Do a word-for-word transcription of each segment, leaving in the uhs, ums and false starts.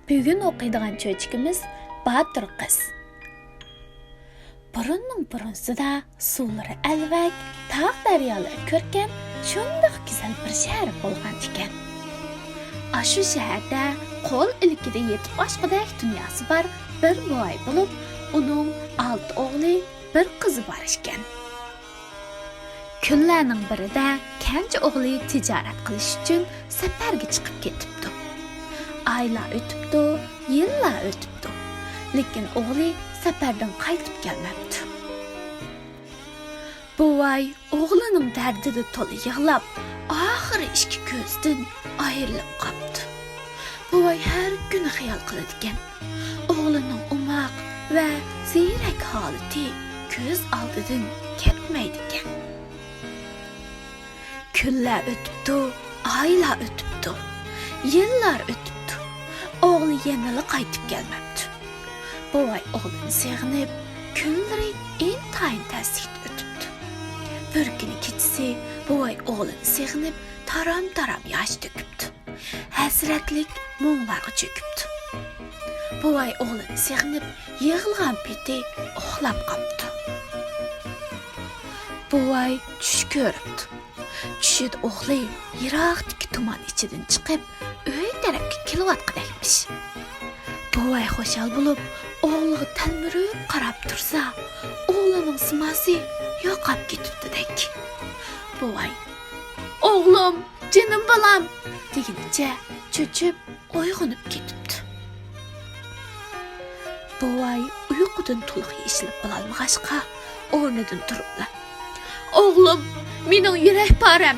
بۈگۈن ئوقۇيدىغان چۆچىكىمىز باتۇر قىز. بۇرۇننىڭ بۇرۇنسىدا سۇلىرى ئەلۋەك، تاغ دەريالىرى كۆركەم، شۇنداق گۈزەل بىر شەھەر بولغان ئىكەن. ئاشۇ شەھەردە قول ئىلكىدە يېتىپ ئاشقۇدەك دۇنياسى بار بىر بوۋاي بولۇپ، ئۇنىڭ ئالتە ئوغلى، بىر قىزى بار ئىكەن. كۈنلەرنىڭ بىرىدە كەنجى ئوغلى تىجارەت قىلىش ئۈچۈن سەپەرگە چىقىپ كېتىپتۇ. ئايلار ئۆتۈپتۇ، يىللار ئۆتۈپتۇ. لېكىن ئوغلى سەپەردىن قايتىپ كەلمەپتۇ. بوۋاي ئوغلىنىڭ دەردىدە تولا يىغلاپ، ئاخىرى ئىككى كۆزىدىن ئايرىلىپ قاپتۇ. بوۋاي ھەر كۈنى خىيال قىلىدىكەن. ئوغلىنىڭ ئوماق ۋە زېرەك ھالىتى كۆز ئالدىدىن كەتمەيدىكەن. كۈنلەر ئۆتۈپتۇ، ئايلار ئۆتۈپتۇ، يىللار ئۆتۈپتۇ. ئوغلى يەنىلا قايتىپ كەلمەپتۇ. بوۋاي ئوغلىنى سېغىنىپ، كۈنلىرى ئىنتايىن تەسلىكتە ئۆتۈپتۇ. بىر كۈنى كېچىسى بوۋاي ئوغلىنى سېغىنىپ، تارام-تارام ياش تۆكۈپتۇ. ھەسرەتلىك مۇڭلارغا چۆكۈپتۇ. بوۋاي ئوغلىنى سېغىنىپ يىغلىغان پېتى ئۇخلاپ قاپتۇ. بوۋاي چۈش كۆرۈپتۇ. چۈشىدە ئوغلى يىراقتىكى تۇمان ئىچىدىن چىقىپ، ئۆي تەرەپكە كېلىۋاتقۇدەكمىش. بوۋاي خۇشال بولۇپ، ئوغلىغا تەلمۈرۈپ قاراپ تۇرسا، ئوغلىنىڭ سىماسى يوقاپ كېتىپتۇدەك. بوۋاي، «ئوغلۇم، جېنىم بالام!» دېگىنىچە چۆچۈپ ئويغىنىپ كېتىپتۇ. بوۋاي ئۇيقۇدىن تولۇق يېشىلىپ بولالمىغاچقا، ئورنىدىن تۇرۇپلا، «ئوغلۇم، مېنىڭ يۈرەك پارەم!»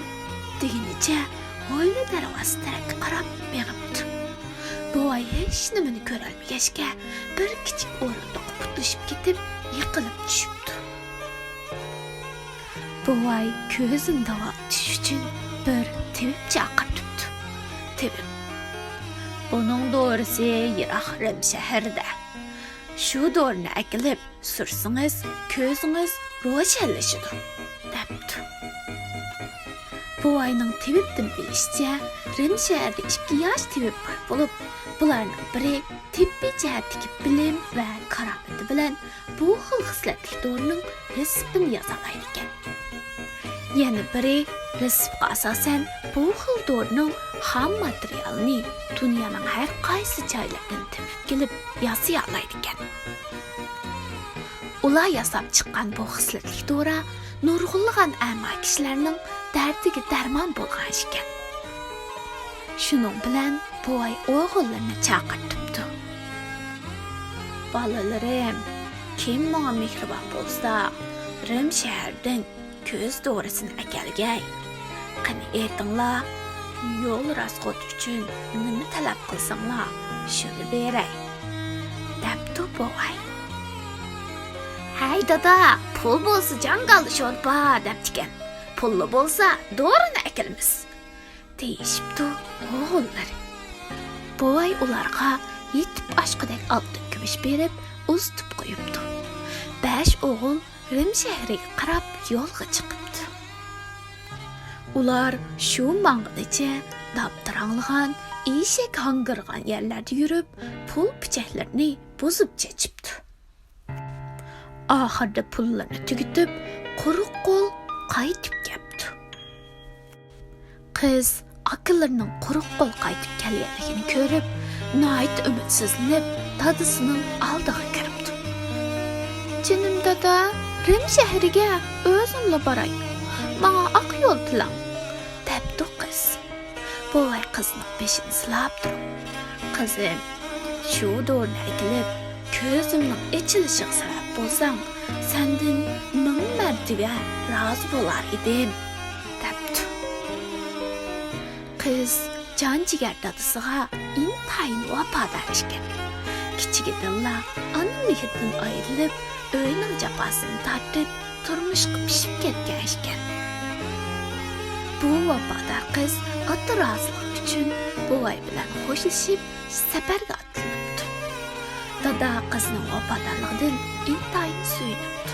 دېگىنىچە ھويلا دەرۋازىسى تەرەپكە قاراپ مېڭىپتۇ. بوۋاي ھېچنېمىنى كۆرەلمىگەچكە، بىر كىچىك ئورۇندۇققا پۇتلىشىپ كېتىپ، يىقىلىپ چۈشۈپتۇ. بوۋاي كۆزىنى داۋالىتىش ئۈچۈن بىر تېۋىپ چاقىرتىپتۇ. تېۋىپ، «بۇنىڭ دورىسى يىراق رىم شەھىرىدە. شۇ دورىنى ئەكېلىپ سۈرسىڭىز، كۆزىڭىز روشەنلىشىدۇ» دەپتۇ. بوۋاينىڭ تېۋىپتىن بىلىشىچە، رىم شەھىرىدە ئىككى ياش تېۋىپ بار بولۇپ، بۇلارنىڭ بىرى تېببىي جەھەتتىكى بىلىم ۋە كارامىتى بىلەن بۇ خىل خىسلەتلىك دورىنىڭ رېتسېپىنى يازالايدىكەن. يەنە بىرى رېتسېپقا ئاساسەن بۇ خىل دورىنىڭ خام ماتېرىيالىنى دۇنيانىڭ ھەر قايسى جايلىرىدىن تېپىپ كېلىپ ياسىيالايدىكەن. ئۇلار ياساپ چىققان بۇ خىسلەتلىك دورا نۇرغۇنلىغان ئەما كىشىلەرنىڭ دەردىگە دەرمان بولغان ئىكەن. شۇنىڭ بىلەن بوۋاي ئوغۇللىرىنى چاقىرتىپتۇ. بالىلىرىم، كىم ماڭا مېھرىبان بولسا، رىم شەھىرىدىن كۆز دورىسىنى ئەكەلگەي. قېنى ئېيتىڭلار، يول راسخوت ئۈچۈن نېمە تەلەپ قىلساڭلار، شۇنى بېرەي، دەپتۇ بوۋاي. ھەي دادا، پۇل بولسا جاڭگال شورپا دەپتىكەن. پۇللا بولسا دورىنى ئەكىلىمىز، دېيىشىپتۇ ئوغۇللىرى. بوۋاي ئۇلارغا يېتىپ ئاشقۇدەك ئالتۇن كۈمۈش بېرىپ، ئۇزىتىپ قويۇپتۇ. بەش ئوغۇل رىم شەھىرىگە قاراپ يولغا چىقىپتۇ. ئۇلار شۇ ماڭغىنىچە داپتىراڭلىغان، ئېشەك ھاڭگىرىغان يەرلەردە يۈرۈپ، پۇل پىچەكلىرىنى بۇزۇپ چېچىپتۇ. ئاخىرىدا پۇللىرىنى تۈگىتىپ، قۇرۇق قول قايتىپ كەپتۇ. قىز ئاكىلىرىنىڭ قۇرۇق قول قايتىپ كەلگەنلىكىنى كۆرۈپ، ناھايىتى ئۈمىدسىزلىنىپ، دادىسىنىڭ ئالدىغا كىرىپتۇ. «جېنىم دادا، رىم شەھىرىگە ئۆزۈڭلا باراي، ماڭا ئاق يول تىلەڭ» دەپتۇ قىز. بوۋاي قىزنىڭ بېشىنى سىلاپ تۇرۇپ، «قىزىم، شۇ دورىنى ئەكېلىپ، كۆزۈمنىڭ ئېچىلىشىغا سەۋەب بولساڭ، سەندىن مىڭ مەرتىۋە رازى بولار ئىدىم» دەپتۇ. قىز جان جىگەر دادىسىغا ئىنتايىن ۋاپادار ئىكەن. كىچىكىدىنلا ئانا مېھرىدىن ئايرىلىپ، ئۆينىڭ جاپاسىنى تارتىپ، تۇرمۇشقا پىشىپ كەتكەن ئىكەن. بۇ ۋاپادار قىز ئاتا رازىلىقى ئۈچۈن بوۋاي بىلەن خوشلىشىپ، سەپەرگە ئاتلىنىپتۇ. دادا قىزنىڭ ۋاپادارلىقىدىن ئىنتايىن سۆيۈنۈپتۇ.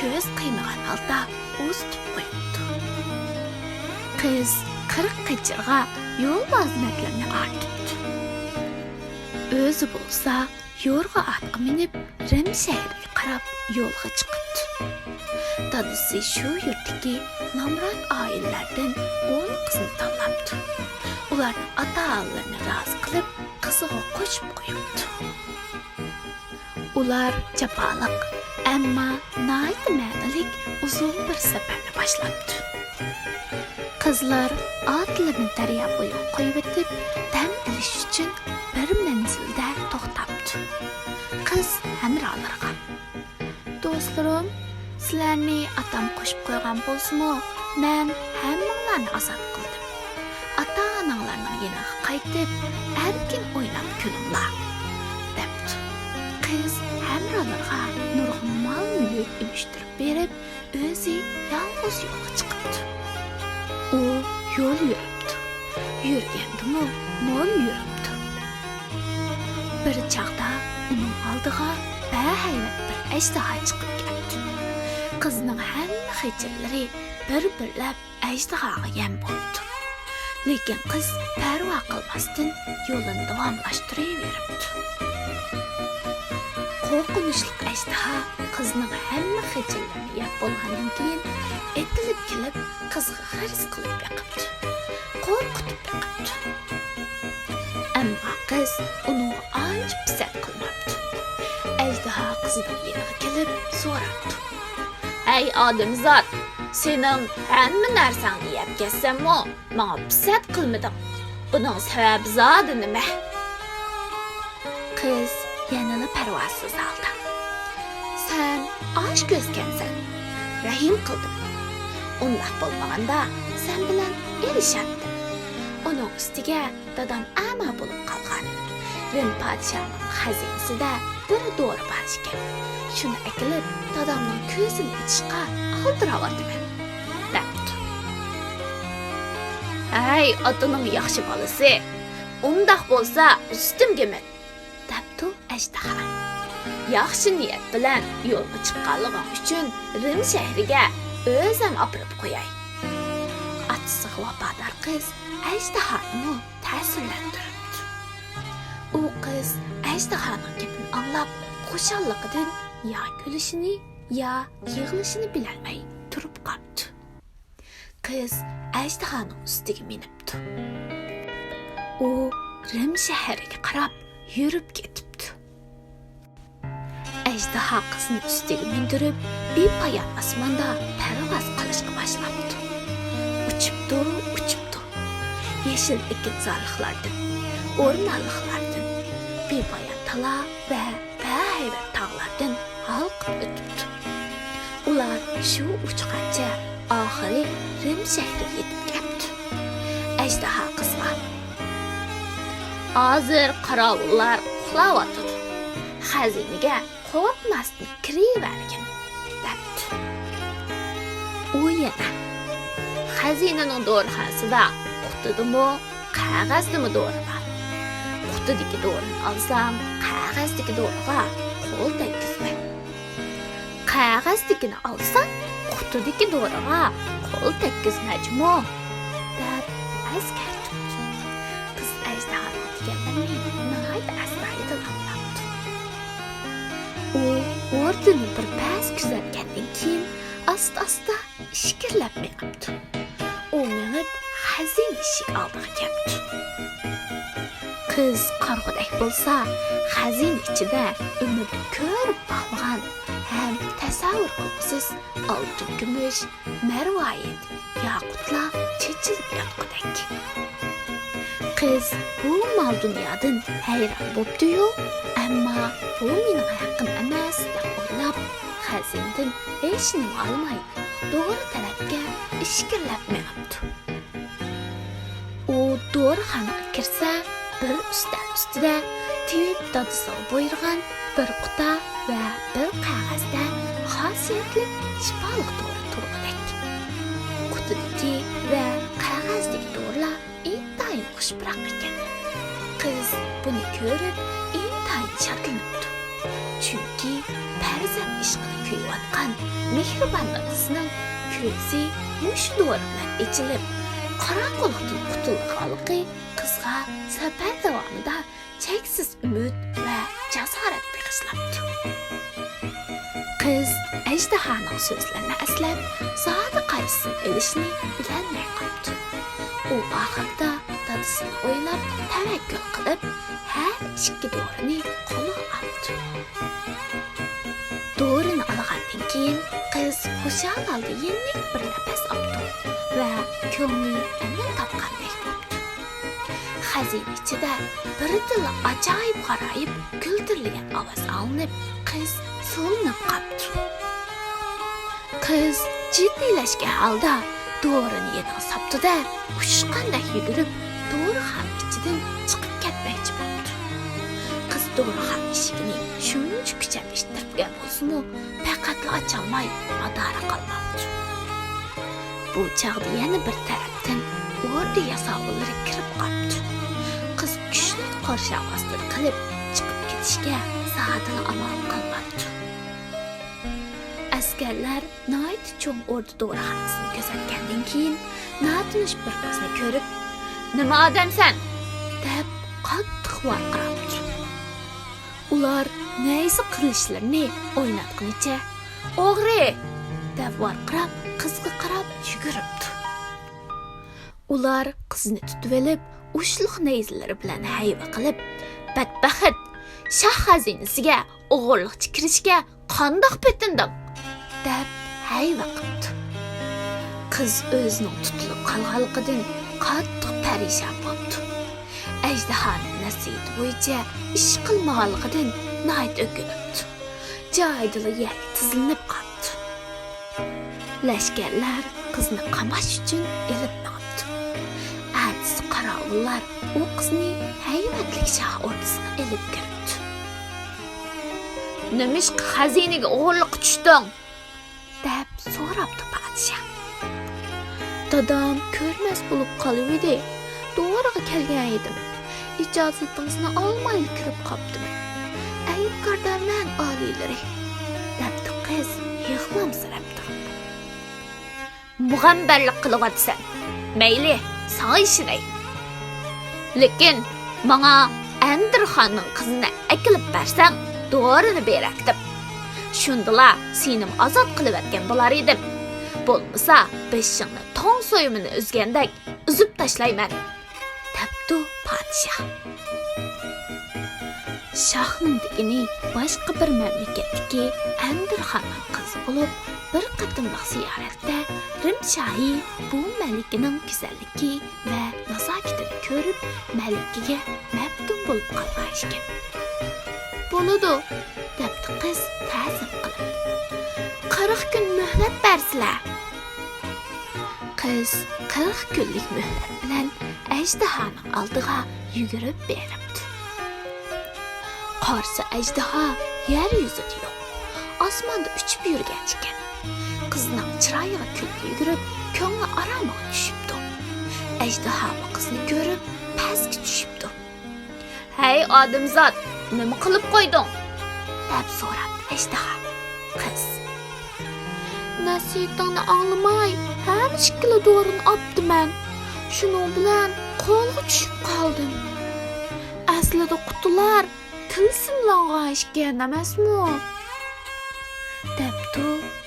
كۆز قىيمىغان ھالدا ئۇزىتىپ قويۇپتۇ. قىز قىرىق قېچىرغا يول مۇلازىمەتلىرىنى ئارتىپتۇ. ئۆزى بولسا يورغا ئاتقا مىنىپ، رىم شەھىرىگە قاراپ يولغا چىقىپتۇ. دادىسى شۇ يۇرتتىكى نامرات ئائىلىلەردىن ئون قىزنى تاللاپتۇ. ئۇلارنىڭ ئاتا-ئانىلىرىنى رازى قىلىپ، قىزىغا قوشۇپ قويۇپتۇ. ئۇلار جاپالىق، ئەمما ناھايىتى مەنىلىك ئۇزۇن بىر سەپەرنى باشلاپتۇ. قىزلار ئاتلىرىنى دەريا بويىغا قويۇۋېتىپ، دەم ئېلىش ئۈچۈن بىر مەنزىلدە توختاپتۇ. قىز ھەمراھلىرىغا، «دوستلىرىم، سىلەرنى ئاتام قوشۇپ قويغان بولسىمۇ، مەن ھەممىڭلارنى ئازاد قىلدىم. ئاتا-ئاناڭلارنىڭ يېنىغا قايتىپ، ئەركىن ئويناپ كۈلۈڭلار» دەپتۇ. قىز ھەمراھلىرىغا نۇرغۇن مال-مۈلۈك ئۈلۈشتۈرۈپ بېرىپ، ئۆزى يالغۇز يولغا چىقىپتۇ. ئۇ يول يۈرۈپتۇ. يۈرگەندىمۇ مول يۈرۈپتۇ. بىر چاغدا ئۇنىڭ ئالدىغا بەھەيۋەت بىر ئەجدىھا چىقىپ كەپتۇ. قىزنىڭ ھەممە خىجىللىرى بىر-بىرلەپ ئەجدىھاغا يەم بولىدۇ. لېكىن قىز پەرۋا قىلماستىن يولىنى داۋاملاشتۇرۇۋېرىپتۇ. قورقۇنچلۇق ئەجدىھا قىزنىڭ ھەممە خىجىللىرىنى يەپ بولغاندىن كېيىن، ئېتىلىپ كېلىپ، قىزغا غەرز قىلىپ بېقىپتۇ. قورقۇتۇپ بېقىپتۇ. ئەمما قىز ئۇنىڭغا ئانچە پىسەنت قىلماپتۇ. ئەجدىھا قىزنىڭ يېنىغا كېلىپ سوراپتۇ. «ھەي ئادەمزات، سېنىڭ ھەممە نەرسەڭنى يەپ كەتسەممۇ، ماڭا پىسەت قىلمىدىڭ. بۇنىڭ سەۋەبى زادى نېمە؟» قىز يەنىلا پەرۋاسىز ھالدا، «سەن ئاچ كۆزكەنسەن، رەھىم قىلدىم. ئۇنداق بولمىغاندا، سەن بىلەن ئېلىشاتتىم. ئۇنىڭ ئۈستىگە دادام ئەما بولۇپ قالغان. رىم پادىشاھنىڭ خەزىنىسىدە بىر دورا بار ئىكەن. شۇنى ئەكېلىپ، دادامنىڭ كۆزىنى ئېچىشقا ئالدىراۋاتىمەن» دەپتۇ. «ھەي، ئاتىنىڭ ياخشى بالىسى! ئۇنداق بولسا، ئۈستۈمگە مىن!» دەپتۇ ئەجدىھا. «ياخشى نىيەت بىلەن يولغا چىققانلىقىڭ ئۈچۈن رىم شەھىرىگە ئۆزۈم ئاپىرىپ قوياي.» ئاتىسىغا ۋاپادار قىز ئەجدىھانىمۇ تەسىرلەندۈرۈپتۇ. ئۇ قىز ئەجدىھانىڭ گېپىنى ئاڭلاپ، خۇشاللىقىدىن يا كۈلۈشىنى، يا يىغلىشىنى بىلەلمەي تۇرۇپ قاپتۇ. قىز ئەجدىھانىڭ ئۈستىگە مىنىپتۇ. ئۇ رىم شەھىرىگە قاراپ يۈرۈپ كېتىپتۇ. ئەجدىھا قىزنى ئۈستىگە مىندۈرۈپ، بىپايان ئاسماندا پەرۋاز قىلىشقا باشلاپتۇ. ئۇچۇپتۇ، ئۇچۇپتۇ. يېشىل ئېكىنزارلىقلاردىن، ئورمانلىقلاردىن، بىپايان تالا ۋە بەھەيۋەت تاغلاردىن ھالقىپ ئۆتۈپتۇ. ئۇلار شۇ ئۇچقانچە ئاخىرى رىم شەھىرىگە يېتىپ كەپتۇ. ئەجدىھا قىزغا، «ھازىر قاراۋۇللار ئۇخلاۋاتىدۇ. خەزىنىگە قورقماستىن كىرىۋەرگىن» دەپتۇ. ئۇ يەنە، «خەزىنىنىڭ دورىخانىسىدا قۇتىدىمۇ، قەغەزدىمۇ دورا بار. قۇتىدىكى دورىنى ئالساڭ، قەغەزدىكى دورىغا قول تەگكۈزمە. قەغەزدىكىنى ئالساڭ، قۇتىدىكى دورىغا قول تەگكۈزمە جۇمۇ» دەپ ئەسكەرتىپتۇ. قىز ئەجدىھانىڭ دېگەنلىرىنى ناھايىتى ئەستايىدىل ئاڭلاپتۇ. ئۇ ئوردىنى بىر پەس كۆزەتكەندىن كېيىن، ئاستا-ئاستا ئىچكىرىلەپ مېڭىپتۇ. ئۇ مېڭىپ، خەزىنە ئىشىك ئالدىغا كەپتۇ. قىز قارىغۇدەك بولسا، خەزىنە ئىچىدە ئۆمرىدە كۆرۈپ باقمىغان ھەم تەسەۋۋۇر قىلغۇسىز ئالتۇن، كۈمۈش، مەرۋايىت، ياقۇتلار چېچىلىپ ياتقۇدەك. قىز بۇ مال-دۇنيادىن ھەيران بوپتۇ-يۇ، ئەمما بۇ مېنىڭ ھەققىم ئەمەس، دەپ ئويلاپ، خەزىنىدىن ھېچنېمە ئالماي، دورا تەرەپكە ئىچكىرىلەپ مېڭىپتۇ. ئۇ دورىخانىغا كىرسە، بىر ئۈستەل ئۈستىدە تېۋىپ دادىسىغا بۇيرۇغان بىر قۇتا ۋە بىر قەغەزدە خاسىيەتلىك شىپالىق دورا تۇرغۇدەك. قۇتىدىكى ۋە قەغەزدىكى دورىلار ئىنتايىن خۇش پۇراق ئىكەن. قىز بۇنى كۆرۈپ، ئىنتايىن شادلىنىپتۇ. چۈنكى پەرزەنت ئىشقىدا كۆيۈۋاتقان مېھرىبان دادىسىنىڭ كۆزى مۇشۇ دورا بىلەن ئېچىلىپ، قاراڭغۇلۇقتىن قۇتۇلىدىغانلىقى قىزغا سەپەر داۋامىدا چەكسىز ئۈمىد ۋە جاسارەت بېغىشلاپتۇ. قىز ئەجدىھانىڭ سۆزلىرىنى ئەسلەپ، زادى قايسىسىنى ئېلىشنى بىلەلمەي قاپتۇ. ئۇ ئاخىرىدا دادىسىنى ئويلاپ، تەۋەككۈل قىلىپ، ھەر ئىككى دورىنى قولىغا ئاپتۇ. دورىنى ئالغاندىن كېيىن، قىز خۇشال ھالدا يېنىك بىر نەپەس ئاپتۇ ۋە كۆڭلى ئەمىن تاپقاندەك بوپتۇ. خەزىنە ئىچىدە بىردىنلا ئاجايىپ غارايىپ گۈلدۈرلىگەن ئاۋاز ئاڭلىنىپ، قىز سولىنىپ قاپتۇ. قىز جىددىيلەشكەن ھالدا دورىنى يېنىغا ساپتۇ-دە، ئۇچۇشقاندەك يۈگۈرۈپ، دورىخانا ئىچىدىن چىقىپ كەتمەكچى بوپتۇ. قىز دورىخانا ئىشىكىنى شۇنچە كۈچەپ ئىتتىرىپ بولسىمۇ، پەقەتلا ئاچالماي مادارى قالماپتۇ. بۇ چاغدا يەنە بىر تەرەپتىن ئوردا ياساۋۇللىرى كىرىپ قاپتۇ. قىز كۈچلۈك قارشى ئاۋازلىرى قىلىپ چىقىپ كېتىشكە زادىلا ئامال قالماپتۇ. ئەسكەرلەر ناھايىتى چوڭ ئوردا دورىخانىسىنى كۆزەتكەندىن كېيىن، ناتونۇش بىر قىزنى كۆرۈپ، «نېمە ئادەمسەن؟» دەپ قاتتىق ۋارقىراپتۇ. ئۇلار نەيزە قىلىچلىرىنى ئويناتقىنىچە، «ئوغرى!» دەپ ۋارقىراپ، قىزغا قاراپ يۈگۈرۈپتۇ. ئۇلار قىزنى تۇتۇۋېلىپ، ئۇچلۇق نەيزىلىرى بىلەن ھەيۋە قىلىپ، «بەتبەخت! شاھ خەزىنىسىگە ئوغرىلىقچە كىرىشكە قانداق پېتىندىڭ؟» دەپ ھەيۋە قىپتۇ. قىز ئۆزىنىڭ تۇتۇلۇپ قالغانلىقىدىن قاتتىق پەرىشان بوپتۇ. ئەجدىھانىڭ نەسىھىتى بويىچە ئىش قىلمىغانلىقىدىن ناھايىتى ئۆكۈنۈپتۇ. جايىدىلا يەرگە تىزلىنىپ قاپتۇ. لەشكەرلەر قىزنى قاماش ئۈچۈن ئېلىپ مېڭىپتۇ. ئەتىسى قاراۋۇللار ئۇ قىزنى ھەيۋەتلىك شاھ ئوردىسىغا ئېلىپ كىرىپتۇ. «نېمىشقا خەزىنىگە ئوغرىلىققا چۈشتۈڭ؟» دەپ سوراپتۇ پادىشاھ. «دادام كۆرمەس بولۇپ قالىۋىدى، دورىغا كەلگەن ئىدىم. ئىجازىتىڭىزنى ئالمايلا كىرىپ قاپتىمەن. ئەيىبكار دەرمەن ئالىيلىرى»، دەپتۇ قىز يىغلامسىراپ تۇرۇپ. «مۇغەمبەرلىك قىلىۋاتىسەن. مەيلى، ساڭا ئىشىنەي. لېكىن ماڭا ئەندىرخاننىڭ قىزىنى ئەكېلىپ بەرسەڭ، دورىنى بېرەتتىم. شۇندىلا سېنىمۇ ئازاد قىلىۋەتكەن بولار ئىدىم. بولمىسا، بېشىڭنى توڭ سويۇمىنى ئۈزگەندەك ئۈزۈپ تاشلايمەن»، دەپتۇ پادىشاھ. شاھنىڭ دېگىنى باشقا بىر مەملىكەتتىكى ئەندىرخاننىڭ قىزى بولۇپ، بىر قېتىملىق زىيارەتتە رىم شاھى بۇ مەلىكىنىڭ گۈزەللىكى ۋە نازاكىتىنى كۆرۈپ، مەلىكىگە مەپتۇن بولۇپ قالغان ئىكەن. «بولىدۇ»، دەپتۇ قىز تەزىم قىلىپ. «قىرىق كۈن مۆھلەت بەرسىلە.» قىز قىرىق كۈنلۈك مۆھلەت بىلەن ئەجدىھانىڭ ئالدىغا يۈگۈرۈپ بېرىپتۇ. قارىسا، ئەجدىھا يەر يۈزىدە يوق، ئاسماندا ئۇچۇپ يۈرگەن ئىكەن. قىزنىڭ چىرايىغا كۈلكە يۈگۈرۈپ، كۆڭلى ئارامىغا چۈشۈپتۇ. ئەجدىھامۇ قىزنى كۆرۈپ، پەسكە چۈشۈپتۇ. «ھەي ئادەمزات، نېمە قىلىپ قويدۇڭ؟» دەپ سوراپتۇ ئەجدىھا. قىز: «نەسىھىتىڭنى ئاڭلىماي، ھەممە ئىككىلا دورىنى ئاپتىمەن. شۇنىڭ بىلەن قولغا چۈشۈپ قالدىم. ئەسلىدە قۇتۇلار تىلسىملانغان ئىكەن ئەمەسمۇ؟» دەپتۇ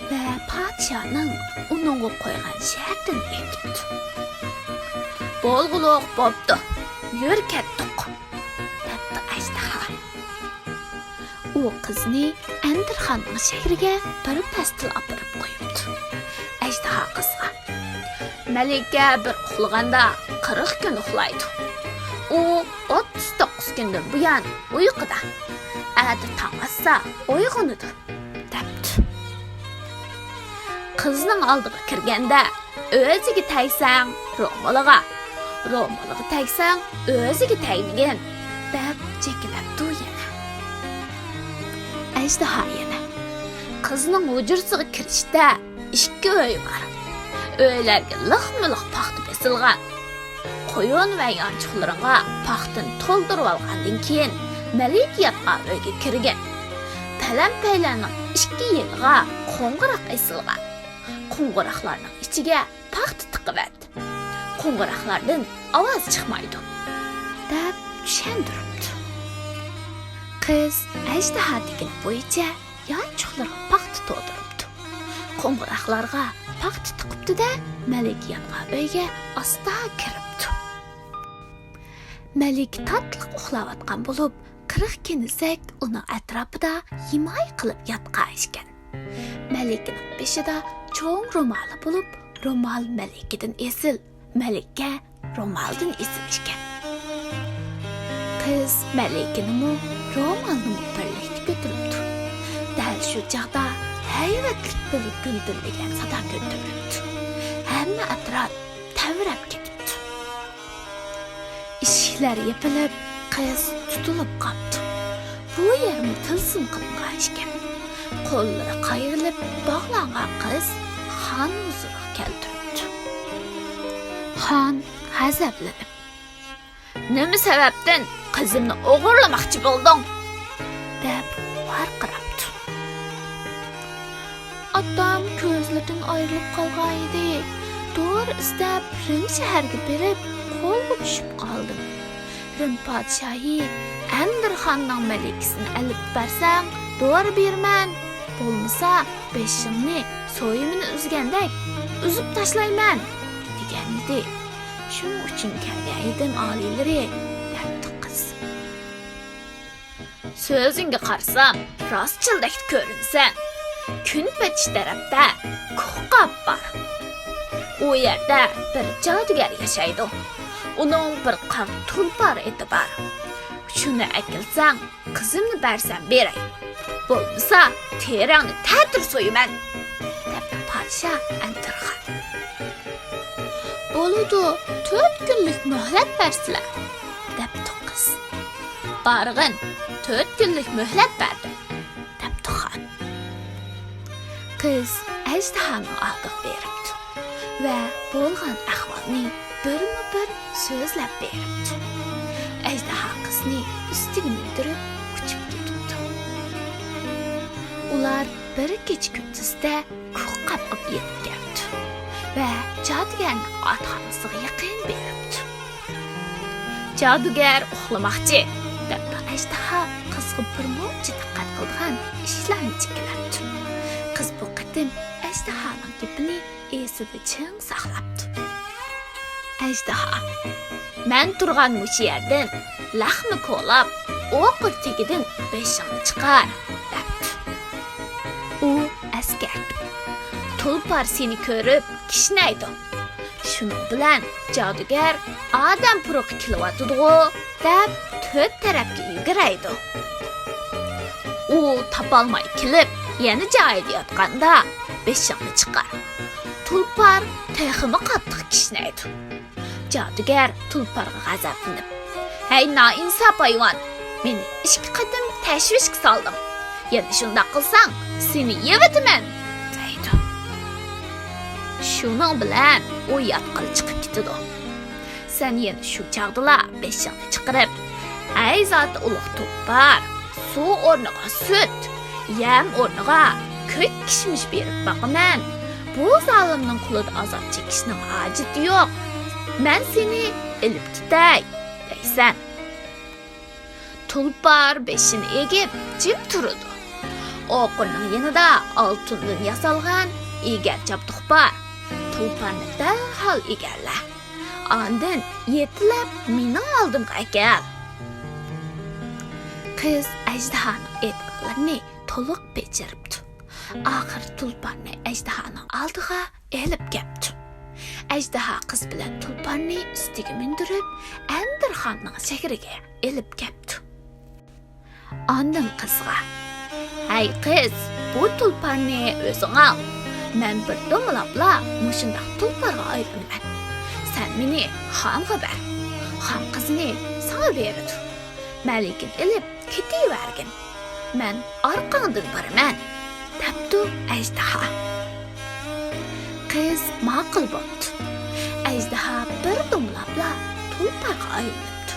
ۋە پادىشاھنىڭ ئۇنىڭغا قويغان شەرتىنى ئېيتىپتۇ. «بولغۇلۇق بوپتۇ، يۈر كەتتۇق.» دەپتۇ ئەجدىھا. ئۇ قىزنى ئەندىرخاننىڭ شەھىرىگە بىر پەستىلا ئاپىرىپ قويۇپتۇ. ئەجدىھا قىزغا: «مەلىكە بىر ئۇخلىغاندا قىرىق كۈن ئۇخلايدۇ. ئۇ ئوتتۇز توققۇز كۈندىن بۇيان ئۇيقۇدا. ئەتە تاڭ ئاتسا ئويغىنىدۇ» دەپتۇ. قىزنىڭ ئالدىغا كىرگەندە، «ئۆزىگە تەگسەڭ، رومىلىغا، رومىلىغا تەگسەڭ، ئۆزىگە تەگمىگىن» دەپ چېكىنەپتۇ يەنە. ئەجدىھا يەنە: «قىزنىڭ ھۇجرىسىغا كىرىشتە ئىككى ئۆي بار. ئۆيلەرگە لىقمۇ لىق پاختا بېسىلغان. قويۇن ۋە يانچۇقلىرىڭغا پاختىنى تولدۇرۇۋالغاندىن كېيىن، مەلىكە ياتقان ئۆيگە كىرگىن. پەلەمپەيلەرنىڭ ئىككى يېنىغا قوڭغۇراق ئېسىلغان. قوڭغۇراقلارنىڭ ئىچىگە پاختا تىقىۋەت. قوڭغۇراقلاردىن ئاۋاز چىقمايدۇ» دەپ چۈشەندۈرۈپتۇ. قىز ئەجدىھا دېگىنى بويىچە يانچۇقلىرىغا پاختا تولدۇرۇپتۇ. قوڭغۇراقلارغا پاختا تىقىپتۇ-دە، مەلىكە ياتقان ئۆيگە ئاستا كىرىپتۇ. مەلىكە تاتلىق ئۇخلاۋاتقان بولۇپ، قىرىق كېنىزەك ئۇنىڭ ئەتراپىدا يىماي قىلىپ ياتقان ئىكەن. مەلىكىنىڭ بېشىدا چوڭ رومالى بولۇپ، رومال مەلىكىدىن ئېسىل، مەلىكە رومالدىن ئېسىل ئىكەن. قىز مەلىكىنىمۇ رومالنىمۇ بىرلىكتە كۆتۈرۈپتۇ. دەل شۇ چاغدا ھەيۋەتلىك بىر گۈلدۈرلىگەن سادا كۆتۈرۈلۈپتۇ. ھەممە ئەتراپ تەۋرەپ كېتىپتۇ. ئىشىكلەر يېپىلىپ، قىز تۇتۇلۇپ قاپتۇ. بۇ يەرمۇ تىلسىم قىلىنغان ئىكەن. قوللىرى قايرىلىپ باغلانغان قىز خان ھۇزۇرىغا كەلتۈرۈپتۇ. خان غەزەپلىنىپ، «نېمە سەۋەبتىن قىزىمنى ئوغرىلىماقچى بولدۇڭ؟» دەپ ۋارقىراپتۇ. «ئاتام كۆزلىرىدىن ئايرىلىپ قالغان ئىدى. دورا ئىزدەپ رىم شەھەرگە بېرىپ قولغا چۈشۈپ قالدىم. رىم پادىشاھى، ئەندىرخاننىڭ مەلىكىسىنى ئېلىپ بەرسەڭ دورا بېرىمەن، بولمىسا بېشىڭنى سويۇمىنى ئۈزگەندەك ئۈزۈپ تاشلايمەن» دېگەن ئىدى. «شۇنىڭ ئۈچۈن كەلگەن ئىدىم، ئالىيلىرى» دەپتۇ قىز. «سۆزۈڭگە قارىسام، راستچىلدەك كۆرۈنىسەن. كۈن پېتىش تەرەپتە كۇخ قاپ بار. ئۇ يەردە بىر جادۇگەر ياشايدۇ. ئۇنىڭ بىر قارا تۇلپار ئېتى بار. شۇنى ئەكەلسەڭ، قىزىمنى بەرسەم بېرەي. بولمىسا، تېرەڭنى تەتۈر سويىمەن» دەپتۇ پادىشاھ ئەندىرخان. «بولىدۇ، تۆت كۈنلۈك مۆھلەت بەرسىلە» دەپتۇ قىز. «بارغىن، تۆت كۈنلۈك مۆھلەت بەردىم» دەپتۇ خان. قىز ئەجدىھانىڭ ئالدىغا بېرىپتۇ ۋە بولغان ئەھۋالنى بىرمۇ بىر سۆزلەپ بېرىپتۇ. ئەجدىھا قىزنى ئۈستىگە مىندۈرۈپ ئۇچۇپ كېتىپتۇ. ئۇلار بىر كېچە كۈندۈزدە كۇخ قاپقىپ يېتىپ كەپتۇ ۋە جادۇگەرنىڭ ئاتخانىسىغا يېقىن بېرىپتۇ. «جادۇگەر ئۇخلىماقچى» دەپتۇ ئەجدىھا قىزغا بىر مۇنچە دىققەت قىلىدىغان ئىشلارنى جىكىلەپتۇ. قىز بۇ قېتىم ئەجدىھانىڭ گېپىنى ئېسىدە چىڭ ساقلاپتۇ. «ئەجدىھا، مەن تۇرغان مۇشۇ يەردىن لەخمە كولاپ، ئوقۇر تېگىدىن بېشىڭنى چىقار» دەپتۇ. ئۇ ئەسكەرتىپ، تۇلپار سېنى كۆرۈپ كىشنەيدۇ. شۇنىڭ بىلەن جادۇگەر ئادەم پۇرىقى كېلىۋاتىدىغۇ دەپ تۆت تەرەپكە يۈگۈرەيدۇ. ئۇ تاپالماي كېلىپ، يەنە جايىدا ياتقاندا بېشىڭنى چىقار. تۇلپار تېخىمۇ قاتتىق كىشنەيدۇ. جادۇگەر تۇلپارغا غەزەپلىنىپ، ھەي نائىنساپ ھايۋان، مېنى ئىككى قېتىم تەشۋىشكە سالدىڭ. يەنە شۇنداق قىلساڭ، سېنى يەۋېتىمەن دەيدۇ. شۇنىڭ بىلەن ئۇ ياتقىلى چىقىپ كېتىدۇ. سەن يەنە شۇ چاغدىلا بېشىڭنى چىقىرىپ، ھەي زاتى ئۇلۇغ تۇلپار، سۇ ئورنىغا سۈت، يەم ئورنىغا كۆك كىشمىش بېرىپ باقىمەن. بۇ زالىمنىڭ قولىدا ئازاب چېكىشنىڭ ھاجىتى يوق. مەن سېنى ئېلىپ كېتەي دەيسەن. تۇلپار بېشىنى ئېگىپ جىم تۇرىدۇ. ئوقۇرنىڭ يېنىدا ئالتۇندىن ياسالغان ئېگەر چاپتۇق بار. تۇلپارنى دەرھال ئېگەرلە. ئاندىن يېتىلەپ مېنىڭ ئالدىمغا ئەكەل. قىز ئەجدىھانىڭ ئېيتقانلىرىنى تولۇق بېجىرىپتۇ. ئاخىرى تۇلپارنى ئەجدىھانىڭ ئالدىغا ئېلىپ كەپتۇ. ئەجدىھا قىز بىلەن تۇلپارنى ئۈستىگە مىندۈرۈپ، ئەندىرخاننىڭ شەھىرىگە ئېلىپ كەپتۇ. ئاندىن قىزغا، ھەي قىز، بۇ تۇلپارنى ئۆزۈڭ ئال. مەن بىر دومىلاپلا مۇشۇنداق تۇلپارغا ئايلىنىمەن. سەن مېنى خانغا بەر. خان قىزنى ساڭا بېرىدۇ. مەلىكىنى ئېلىپ كېتىۋەرگىن. مەن ئارقاڭدىن بارىمەن، دەپتۇ ئەجدىھا. قىز ماقۇل بوپتۇ. ئەجدىھا بىر دومىلاپلا تۇلپارغا ئايلىنىپتۇ.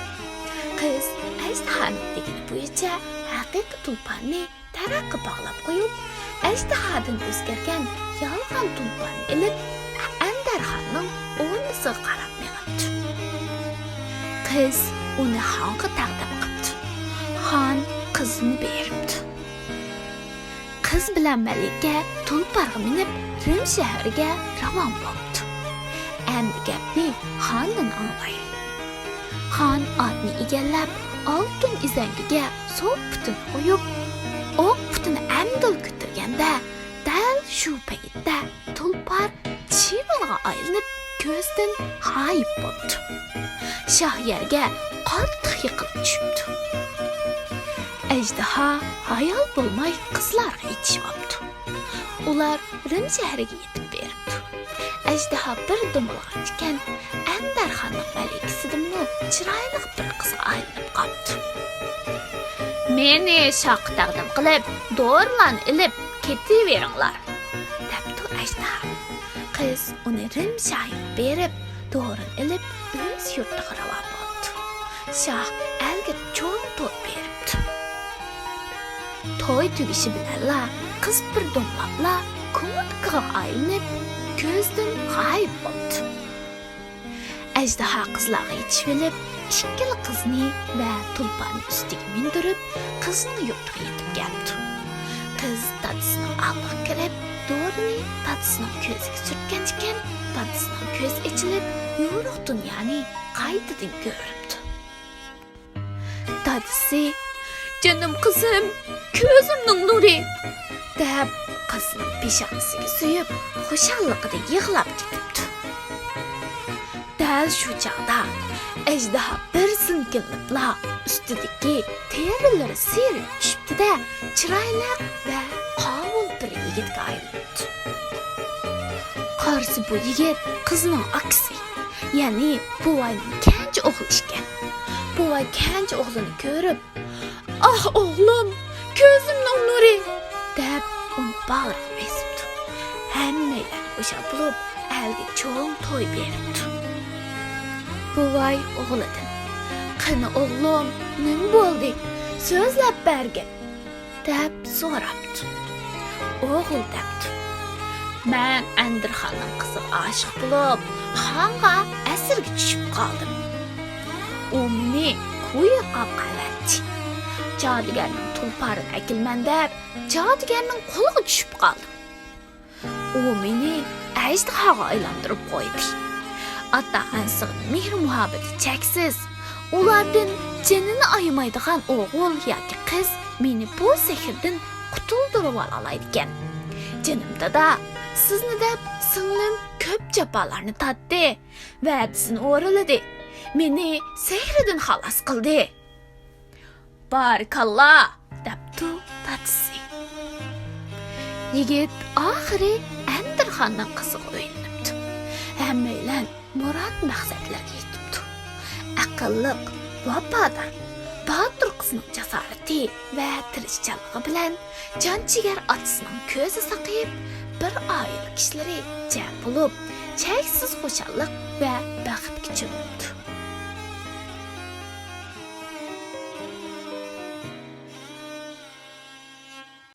قىز ئەجدىھانىڭ دېگىنى بويىچە ھەقىقىي تۇلپارنى تەرەققە باغلاپ قويۇپ، ئەجدىھادىن ئۆزگەرگەن يالغان تۇلپارنى ئېلىپ، ئەندەرخاننىڭ ئورنىسىغا قاراپ مېڭىپتۇ. قىز ئۇنى خانغا تەقدىم قىپتۇ. خان قىزىنى بېرىپتۇ. قىز بىلەن مەلىكە تۇلپارغا مىنىپ، رىم شەھىرىگە راۋان بوپتۇ. ئەمدى گەپنى خاندىن ئاڭلايلى. خان ئاتنى ئىگىلەپ، ئالتۇن ئىزەڭگىگە سول پۇتىنى قويۇپ، ئوڭ پۇتىنى ئەمدىلا كۆتۈرگەندە، دەل شۇ پەيتتە تۇلپار چىۋىنغا ئايلىنىپ، كۆزدىن غايىب بوپتۇ. شاھ يەرگە قاتتىق يىقىلىپ چۈشۈپتۇ. ئەجدىھا ھايال بولماي قىزلارغا يېتىشىۋاپتۇ. ئۇلار رىم شەھىرىگە يېتىپ بېرىپتۇ. ئەجدىھا بىر دومىلىغان ئىكەن، ئەندەرخاننىڭ مەلىكىسىدىنمۇ چىرايلىق بىر قىزغا ئايلىنىپ قاپتۇ. مېنى شاھقا تەقدىم قىلىپ، دورىلارنى ئېلىپ كېتىۋېرىڭلار، دەپتۇ ئەجدىھا. قىز ئۇنى رىم شاھىغا بېرىپ، دورىنى ئېلىپ، ئۆز يۇرتىغا راۋان بوپتۇ. شاھ ئەلگە چوڭ توي بېرىپتۇ. توي تۈگىشى بىلەنلا قىز بىر دوملاپلا كومۇدكىغا ئايلىنىپ، كۆزدىن غايىب بوپتۇ. ئەجدىھا قىزلارغا يېتىشىۋېلىپ، ئىككىلا قىزنى ۋە تۇلپارنى ئۈستىگە مىندۈرۈپ، قىزنىڭ يۇرتىغا يېتىپ كەپتۇ. قىز دادىسىنىڭ ئالدىغا كىرىپ، دورىنى دادىسىنىڭ كۆزىگە سۈرتكەن ئىكەن، دادىسىنىڭ كۆزى ئېچىلىپ، يورۇق دۇنيانى قايتىدىن كۆرۈپتۇ. دادىسى، «جېنىم قىزىم، كۆزۈمنىڭ نۇرى!» دەپ، قىزنىڭ پېشانىسىگە سۆيۈپ، خۇشاللىقىدا يىغلاپ كېتىپتۇ. دەل شۇ چاغدا ئەجدىھا بىر سىلكىنىپلا ئۈستىدىكى تېرىلىرى سىيرىلىپ چۈشۈپتۇ-دە، چىرايلىق ۋە قاۋۇل بىر يىگىتكە ئايلىنىپتۇ. قارىسا، بۇ يىگىت قىزنىڭ ئاكىسى، يەنى بوۋاينىڭ كەنجى ئوغلى ئىكەن. بوۋاي كەنجى ئوغلىنى كۆرۈپ، «ئاھ، ئوغلۇم، كۆزۈمنىڭ نۇرى!» دەپ، ئۇنى باغرىغا بېسىپتۇ. ھەممەيلەن خۇشال بولۇپ، ئەلگە چوڭ توي بېرىپتۇ. بوۋاي ئوغلىدىن، «قېنى ئوغلۇم، نېمە بولدى؟ سۆزلەپ بەرگىن!» دەپ سوراپتۇ. ئوغۇل دەپتۇ، «مەن ئەندىرخاننىڭ قىزىغا ئاشىق بولۇپ، خانغا ئەسىرگە چۈشۈپ قالدىم. ئۇ مېنى كويۇققا قەۋەتتى. جادۇگەرنىڭ تۇلپارىنى ئەكېلىمەن دەپ، جادۇگەرنىڭ قولىغا چۈشۈپ قالدىم. ئۇ مېنى ئەجدىھاغا ئايلاندۇرۇپ قويدى. ئاتا-ئانىسىغا مېھرى-مۇھەببىتى چەكسىز، ئۇلاردىن جېنىنى ئايىمايدىغان ئوغۇل ياكى قىز مېنى بۇ سېھىردىن قۇتۇلدۇرۇۋالالايدىكەن. جېنىم دادا، سىزنى دەپ سىڭلىم كۆپ جاپالارنى تارتتى، ۋەدىسىنى ئورۇنلىدى، مېنى سېھرىدىن خالاس قىلدى.» «بارىكاللا!» دەپتۇ دادىسى. يىگىت ئاخىرى ئەندىرخاننىڭ قىزىغا ئۆيلىنىپتۇ. ھەممەيلەن مۇراد مەقسەتلەرگە يېتىپتۇ. ئەقىللىق، ۋاپادار، باتۇر قىزنىڭ جاسارىتى ۋە تىرىشچانلىقى بىلەن جان جىگەر ئاتىسىنىڭ كۆزى ساقىيىپ، بىر ئائىلە كىشىلىرى جەم بولۇپ، چەكسىز خۇشاللىق ۋە بەختكە چۆمۈپتۇ.